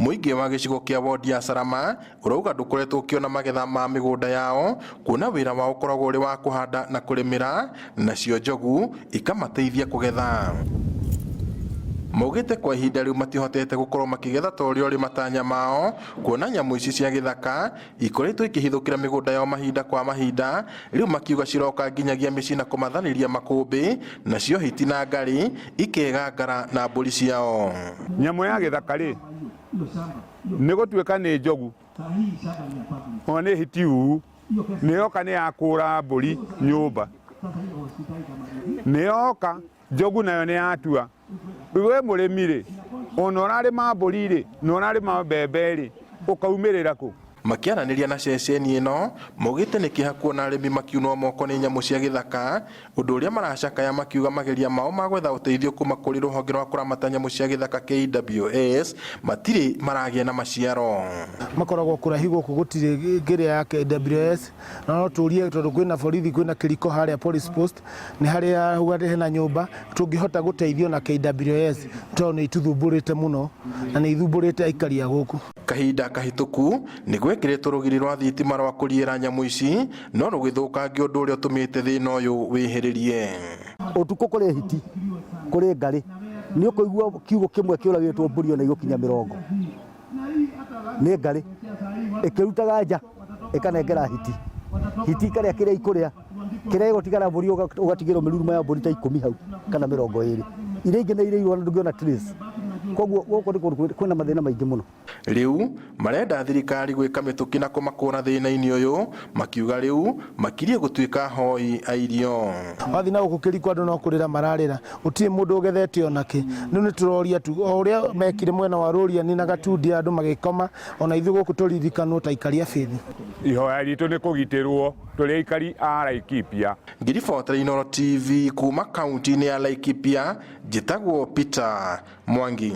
Mũingĩ wa gĩcigo kĩa wondi ya Salama ũrauga ndũkoretwo ũkĩona magetha ma mĩgũnda yao, kuona wĩra wao ũkoragwo ũrĩ wa kũhanda na kũrĩmĩra, nacio njogu ikamateithia kũgetha. Maugĩte kwa ihinda rĩu matihotete gũkorwo makĩgetha ta ũrĩa ũrĩ matanya mao, kuona nyamũ ici cia gĩthaka ikoretwo ikĩhithũkĩra mĩgũnda yao mahinda kwa mahinda, rĩu makiuga ciroka nginyagia mĩciĩ na kũmatharĩria makũmbĩ, nacio hiti na ngarĩ ikegangara na mbũri ciao. Nyamũ ya gĩthaka rĩ, nĩ gũtuĩka nĩ njogu ona nĩ hiti uu, nĩ yoka nĩ yakũra mbũri nyũmba, nĩ yoka njogu nayo nĩ yatua. We mũrĩmi rĩ, ona ũrarĩma mbũri rĩ, na ũrarĩma mbembe rĩ, ũkaumĩrĩra kũ? Makĩaranĩria na ceceni ĩno, maugĩte nĩ kĩeha kuona arĩmi makiunwo moko nĩ nyamũ cia gĩthaka, ũndũ ũrĩa maracakaya makiuga mageria mao ma gwetha ũteithio kuma kũrĩ rũhonge rwa kũramata nyamũ cia gĩthaka KWS matirĩ maragĩa na maciaro. Makoragwo kũraihu gũkũ gũtirĩ kĩrĩa ya KWS, na no tũrie tondũ kwĩna borithi, kwĩna kĩriko harĩa police post, nĩ harĩa hau hena nyũmba tũngĩhota gũteithio na KWS tondũ nĩ ituthumbũrĩte mũno na nĩ ithumbũrĩte aikari a gũkũ. Kahinda kahĩtũku nĩ gwekĩrĩtwo rũgiri rwa thitima rwa kũriĩra nyamũ ici, no rũgĩthũkangio, ũndũ ũrĩa ũtũmĩte thĩna ũyũ wĩhĩrĩrie. Ũtukũ kũrĩ hiti, kũrĩ ngarĩ, nĩ ũkũigua kiugũ kĩmwe kĩũragĩtwo mbũri ona igũkinya 20 nĩ ngarĩ ĩkĩrutaga nja ĩkanengera hiti, hiti ikarĩa kĩrĩa ikũrĩa, kĩrĩa gĩgũtigara mbũri ũgatigĩrwo mĩruruma ya mbũri ta 10 hau kana 20, iria ingĩ nĩ irĩirwo ona ndũngĩona trace. Koguo gũkũ nĩ kũndũ kwĩna mathĩna maingĩ mũno. Rĩu marenda thirikari gwĩka mĩtũkĩ na kũmakũra thĩna-inĩ ũyũ, makiuga rĩu makirie gũtuĩka hoi a irio. Wathiĩ na gũkũ kĩriko andũ no kũrĩra mararĩra, gũtirĩ mũndũ ũgethete onakĩ. Rĩu nĩ tũroria tu o ũrĩa mekire mwena wa Rũriani na Gatundi andũ magĩkoma, ona ithuĩ gũkũ tũririkanwo ta aikari a Faith. Ihoya ritũ nĩ kũgitĩrwo tũrĩ aikari a Laikipia. Ngĩribotera Inooro TV kuma kaunti-inĩ ya Laikipia, njĩtagwo Peter Mwangi.